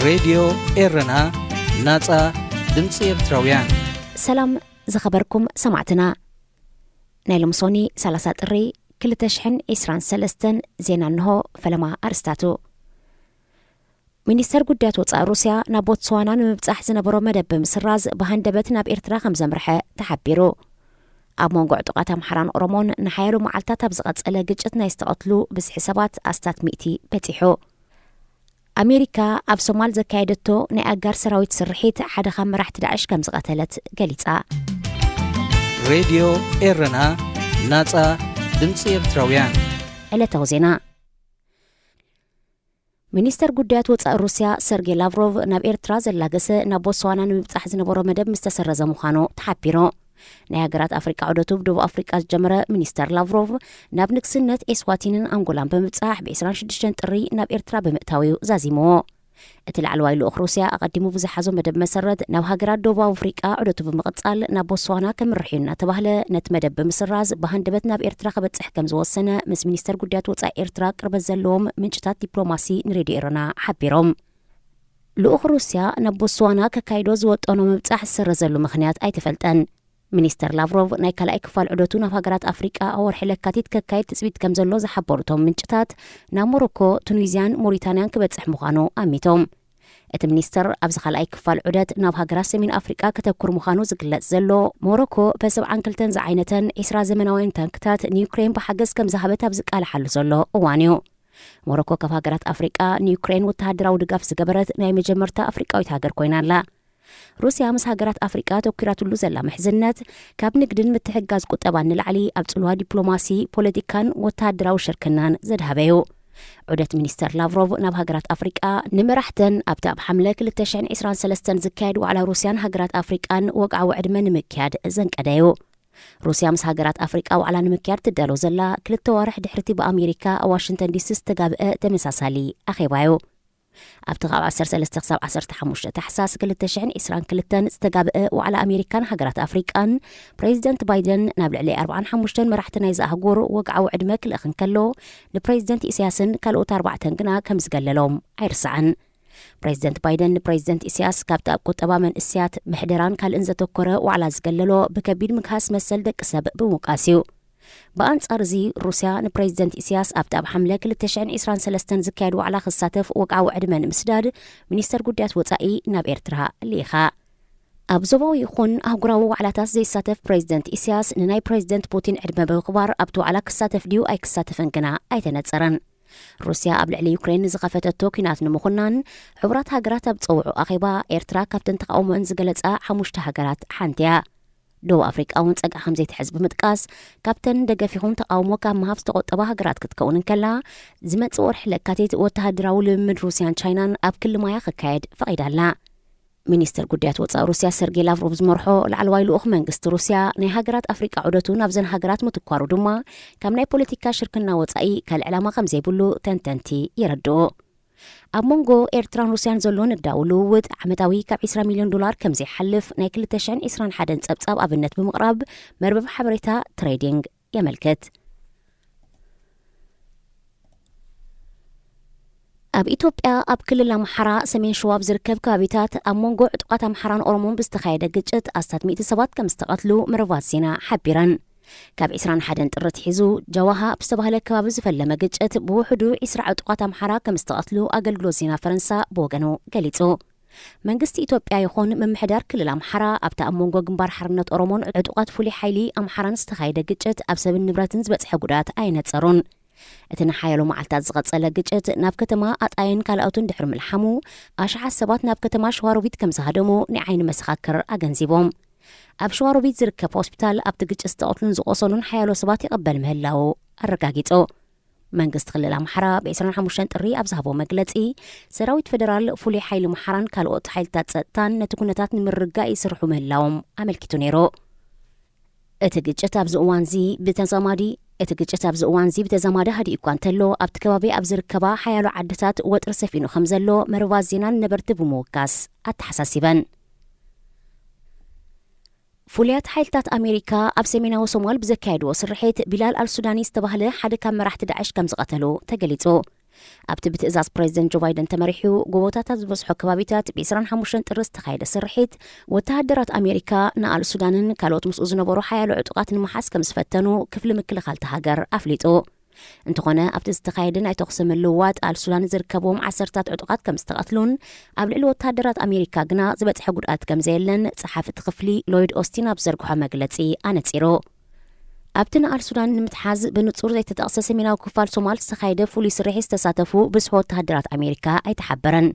ሬድዮ ኤረና፣ ናጻ ድምጺ ኤርትራውያን። ሰላም ዝኸበርኩም ሰማዕትና። ናይ ሎምሶኒ ሰላሳ ጥሪ ክልተ ሽሕን ዕስራን ሰለስተን ዜና እንሆ። ፈለማ ኣርስታቱ። ሚኒስተር ጉዳያት ወጻኢ ሩስያ ናብ ቦትስዋና ንምብጻሕ ዝነበሮ መደብ ብምስራዝ ብሃንደበት ናብ ኤርትራ ከም ዘምርሐ ተሓቢሩ። ኣብ መንጎ ዕጡቓት ኣምሓራን ኦሮሞን ንሓያሎ መዓልታት ኣብ ዝቐጸለ ግጭት ናይ ዝተቐትሉ ብዝሒ ሰባት ኣስታት ሚእቲ በጺሑ። ኣሜሪካ ኣብ ሶማል ዘካየደቶ ናይ ኣጋር ሰራዊት ስርሒት ሓደ ካብ መራሕቲ ዳዕሽ ከም ዝቐተለት ገሊጻ። ሬድዮ ኤረና፣ ናጻ ድምጺ ኤርትራውያን። ዕለታዊ ዜና። ሚኒስተር ጉዳያት ወጻኢ ሩስያ ሰርጌ ላቭሮቭ ናብ ኤርትራ ዘላገሰ ናብ ቦትስዋና ንምብጻሕ ዝነበሮ መደብ ምስ ተሰረዘ ምዃኑ ተሓቢሩ። ናይ ሃገራት ኣፍሪቃ ዑደቱ ብደቡብ ኣፍሪቃ ዝጀመረ ሚኒስተር ላቭሮቭ ናብ ንግስነት ኤስዋቲንን ኣንጎላን ብምብጻሕ ብ ዕስራን ሽዱሽተን ጥሪ ናብ ኤርትራ ብምእታው እዩ ዛዚምዎ። እቲ ላዕለዋይ ልኡኽ ሩስያ ኣቐዲሙ ብዝሓዞ መደብ መሰረት ናብ ሃገራት ደቡብ ኣፍሪቃ ዑደቱ ብምቕጻል ናብ ቦትስዋና ከምርሕ እዩ እናተባህለ ነቲ መደብ ብምስራዝ ብሃንደበት ናብ ኤርትራ ክበጽሕ ከም ዝወሰነ ምስ ሚኒስተር ጉዳያት ወጻኢ ኤርትራ ቅርበት ዘለዎም ምንጭታት ዲፕሎማሲ ንሬድዮ ኤረና ሓቢሮም። ልኡኽ ሩስያ ናብ ቦትስዋና ከካይዶ ዝወጠኖ ምብጻሕ ዝሰረዘሉ ምኽንያት ኣይተፈልጠን። ሚኒስተር ላቭሮቭ ናይ ካልኣይ ክፋል ዑደቱ ናብ ሃገራት ኣፍሪቃ ኣብ ወርሒ ለካቲት ከካይድ ትጽቢት ከም ዘሎ ዝሓበሩ እቶም ምንጭታት፣ ናብ ሞሮኮ፣ ቱኒዝያን ሞሪታንያን ክበጽሕ ምዃኑ ኣሚቶም። እቲ ሚኒስተር ኣብዚ ካልኣይ ክፋል ዑደት ናብ ሃገራት ሰሜን ኣፍሪቃ ከተኩር ምዃኑ ዝግለጽ ዘሎ፣ ሞሮኮ ፐ ሰብዓን ክልተን ዝዓይነተን ዕስራ ዘመናውያን ታንክታት ንዩክሬን ብሓገዝ ከም ዝሃበት ኣብ ዝቃልሓሉ ዘሎ እዋን እዩ። ሞሮኮ ካብ ሃገራት ኣፍሪቃ ንዩክሬን ወተሃደራዊ ድጋፍ ዝገበረት ናይ መጀመርታ ኣፍሪቃዊት ሃገር ኮይና ኣላ። ሩስያ ምስ ሃገራት ኣፍሪቃ ተኲራትሉ ዘላ ምሕዝነት፣ ካብ ንግድን ምትሕግጋዝ ቁጠባን ንላዕሊ ኣብ ጽልዋ ዲፕሎማሲ፣ ፖለቲካን ወተሃደራዊ ሽርክናን ዘድሃበ እዩ። ዑደት ሚኒስተር ላቭሮቭ ናብ ሃገራት ኣፍሪቃ ንመራሕተን ኣብቲ ኣብ ሓምለ ክልተ ሽሕን ዕስራን ሰለስተን ዝካየድ ዋዕላ ሩስያን ሃገራት ኣፍሪቃን ወግዓዊ ዕድመ ንምክያድ ዘንቀደ እዩ። ሩስያ ምስ ሃገራት ኣፍሪቃ ዋዕላ ንምክያድ ትዳሎ ዘላ ክልተ ዋርሕ ድሕርቲ ብኣሜሪካ ኣብ ዋሽንግተን ዲሲ ዝተጋብአ ተመሳሳሊ ኣኼባ እዩ። ኣብቲ ካብ ዓሰርተ ሰለስተ ክሳብ ዓሰርተ ሓሙሽተ ታሕሳስ ክልተ ሽሕን ዕስራን ክልተን ዝተጋብአ ዋዕላ ኣሜሪካን ሃገራት ኣፍሪቃን፣ ፕሬዚደንት ባይደን ናብ ልዕሊ ኣርብዓን ሓሙሽተን መራሕቲ ናይዚ ኣህጉር ወግዓዊ ዕድመ ክልእኽ እንከሎ፣ ንፕሬዚደንት ኢሳያስን ካልኦት ኣርባዕተን ግና ከም ዝገለሎም ኣይርሳዕን። ፕሬዚደንት ባይደን ንፕሬዚደንት ኢሳያስ ካብቲ ኣብ ቁጠባ መንእሰያት፣ ምሕደራን ካልእን ዘተኮረ ዋዕላ ዝገለሎ ብከቢድ ምግሃስ መሰል ደቂ ሰብ ብምውቃስ እዩ። ብኣንጻር እዚ፣ ሩስያ ንፕሬዚደንት ኢሳያስ ኣብቲ ኣብ ሓምለ ክልተ ሽሕን ዕስራን ሰለስተን ዝካየድ ዋዕላ ክሳተፍ ወግዓዊ ዕድመ ንምስዳድ ሚኒስተር ጉዳያት ወጻኢ ናብ ኤርትራ ልኢኻ። ኣብ ዞባዊ ይኹን ኣህጉራዊ ዋዕላታት ዘይሳተፍ ፕሬዚደንት ኢሳያስ ንናይ ፕሬዚደንት ፑቲን ዕድመ ብምኽባር ኣብቲ ዋዕላ ክሳተፍ ድዩ ኣይክሳተፍን ግና ኣይተነጸረን። ሩስያ ኣብ ልዕሊ ዩክሬን ንዝኸፈተቶ ኲናት ንምኹናን ሕቡራት ሃገራት ኣብ ዝጸውዖ ኣኼባ ኤርትራ ካብተን ተቓውሞአን ዝገለጻ ሓሙሽተ ሃገራት ሓንቲ እያ። ደቡብ ኣፍሪቃ እውን ጸግዓ ከም ዘይትሕዝ ብምጥቃስ፣ ካብተን ደገፍ ይኹን ተቓውሞ ካብ ምሃብ ዝተቖጠባ ሃገራት ክትከውን እንከላ፣ ዝመጽእ ወርሒ ለካቲት ወተሃደራዊ ልምምድ ሩስያን ቻይናን ኣብ ክሊ ማያ ክካየድ ፈቒዳ ኣላ። ሚኒስተር ጉዳያት ወጻኢ ሩስያ ሰርጌ ላቭሮቭ ዝመርሖ ላዕለዋይ ልኡኽ መንግስቲ ሩስያ ናይ ሃገራት ኣፍሪቃ ዑደቱ ናብዘን ሃገራት ምትኳሩ ድማ፣ ካብ ናይ ፖለቲካ ሽርክና ወጻኢ ካልእ ዕላማ ከም ዘይብሉ ተንተንቲ የረድኡ። ኣብ መንጎ ኤርትራን ሩስያን ዘሎ ንግዳዊ ልውውጥ ዓመታዊ ካብ ዕስራ ሚልዮን ዶላር ከም ዘይሓልፍ ናይ ክልተ ሽሕን ዕስራን ሓደን ጸብጻብ ኣብነት ብምቕራብ መርበብ ሓበሬታ ትሬዲንግ የመልክት። ኣብ ኢትዮጵያ ኣብ ክልል ኣምሓራ ሰሜን ሸዋ ኣብ ዝርከብ ከባቢታት ኣብ መንጎ ዕጡቓት ኣምሓራን ኦሮሞን ብዝተኻየደ ግጭት ኣስታት ሚእቲ ሰባት ከም ዝተቐትሉ መርበባት ዜና ሓቢረን። ካብ ዕስራን ሓደን ጥሪ ኣትሒዙ ጃዋሃ ኣብ ዝተባህለ ከባቢ ዝፈለመ ግጭት ብውሕዱ ዕስራ ዕጡቓት ኣምሓራ ከም ዝተቐትሉ ኣገልግሎት ዜና ፈረንሳ ብወገኑ ገሊጹ። መንግስቲ ኢትዮጵያ ይኹን ምምሕዳር ክልል ኣምሓራ ኣብቲ ኣብ መንጎ ግንባር ሓርነት ኦሮሞን ዕጡቓት ፍሉይ ሓይሊ ኣምሓራን ዝተኻየደ ግጭት ኣብ ሰብን ንብረትን ዝበጽሐ ጉድኣት ኣየነጸሩን። እቲ ንሓያሎ መዓልታት ዝቐጸለ ግጭት ናብ ከተማ ኣጣየን ካልኦትን ድሕሪ ምልሓሙ፣ ኣሽሓት ሰባት ናብ ከተማ ሸዋሮቢት ከም ዝሃደሙ ናይ ዓይኒ መሰኻክር ኣገንዚቦም። ኣብ ሸዋሮቢት ዝርከብ ሆስፒታል ኣብቲ ግጭት ዝተቐትሉን ዝቖሰሉን ሓያሎ ሰባት ይቕበል ምህላዉ ኣረጋጊጹ። መንግስቲ ክልል ኣምሓራ ብ ዕስራን ሓሙሽተን ጥሪ ኣብ ዝሃቦ መግለጺ፣ ሰራዊት ፌደራል፣ ፍሉይ ሓይሊ ኣምሓራን ካልኦት ሓይልታት ጸጥታን ነቲ ኩነታት ንምርግጋእ ይስርሑ ምህላዎም ኣመልኪቱ ነይሩ። እቲ ግጭት ኣብዚ እዋንዚ ብተዛማዲ፣ እቲ ግጭት ኣብዚ እዋንዚ ብተዛማዲ ሃዲኡ እኳ እንተሎ፣ ኣብቲ ከባቢ ኣብ ዝርከባ ሓያሎ ዓድታት ወጥሪ ሰፊኑ ከም ዘሎ መርበባት ዜና ንነበርቲ ብምውካስ ኣተሓሳሲበን። ፍሉያት ሓይልታት ኣሜሪካ ኣብ ሰሜናዊ ሶማል ብዘካየድዎ ስርሒት፣ ቢላል ኣልሱዳኒ ዝተባህለ ሓደ ካብ መራሕቲ ዳዕሽ ከም ዝቐተሉ ተገሊጹ። ኣብቲ ብትእዛዝ ፕሬዚደንት ጆ ባይደን ተመሪሑ ጎቦታት ኣብ ዝበዝሖ ከባቢታት ብ25 ጥሪ ዝተኻየደ ስርሒት፣ ወተሃደራት ኣሜሪካ ንኣል ሱዳንን ካልኦት ምስኡ ዝነበሩ ሓያሎ ዕጡቓት ንምሓዝ ከም ዝፈተኑ ክፍሊ ምክልኻል እታ ሃገር ኣፍሊጡ። እንተኾነ ኣብቲ ዝተኻየደ ናይ ተኹሲ ምልውዋጥ ኣል ሱዳን ዝርከብዎም ዓሰርታት ዕጡቓት ከም ዝተቐትሉን ኣብ ልዕሊ ወተሃደራት ኣሜሪካ ግና ዝበፅሐ ጉድኣት ከም ዘየለን ጸሓፊ እቲ ክፍሊ ሎይድ ኦስቲን ኣብ ዘርግሖ መግለጺ ኣነጺሩ። ኣብቲ ንኣል ሱዳን ንምትሓዝ ብንጹር ዘይተጠቕሰ ሰሜናዊ ክፋል ሶማል ዝተኻየደ ፍሉይ ስርሒት ዝተሳተፉ ብዝሒ ወተሃደራት ኣሜሪካ ኣይተሓበረን።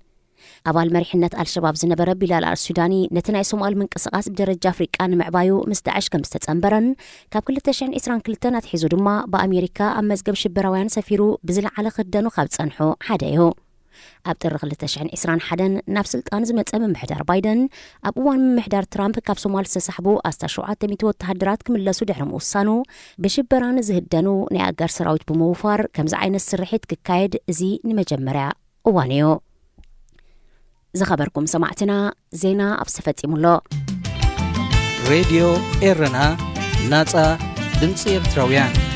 ኣባል መሪሕነት ኣልሸባብ ዝነበረ ቢላል ኣል ሱዳኒ ነቲ ናይ ሶማል ምንቅስቓስ ብደረጃ ኣፍሪቃ ንምዕባዩ ምስ ዳዕሽ ከም ዝተጸንበረን ካብ 2022 ኣትሒዙ ድማ ብኣሜሪካ ኣብ መዝገብ ሽበራውያን ሰፊሩ ብዝለዓለ ክህደኑ ካብ ጸንሑ ሓደ እዩ። ኣብ ጥሪ 2021 ናብ ስልጣን ዝመጸ ምምሕዳር ባይደን፣ ኣብ እዋን ምምሕዳር ትራምፕ ካብ ሶማል ዝተሳሕቡ ኣስታት 700 ወተሃደራት ክምለሱ ድሕሪ ምውሳኑ፣ ብሽበራ ንዝህደኑ ናይ ኣጋር ሰራዊት ብምውፋር ከምዚ ዓይነት ስርሒት ክካየድ እዚ ንመጀመርያ እዋን እዩ። ዝኸበርኩም ሰማዕትና፣ ዜና ኣብዚ ተፈጺሙ ኣሎ። ሬድዮ ኤረና፣ ናጻ ድምጺ ኤርትራውያን።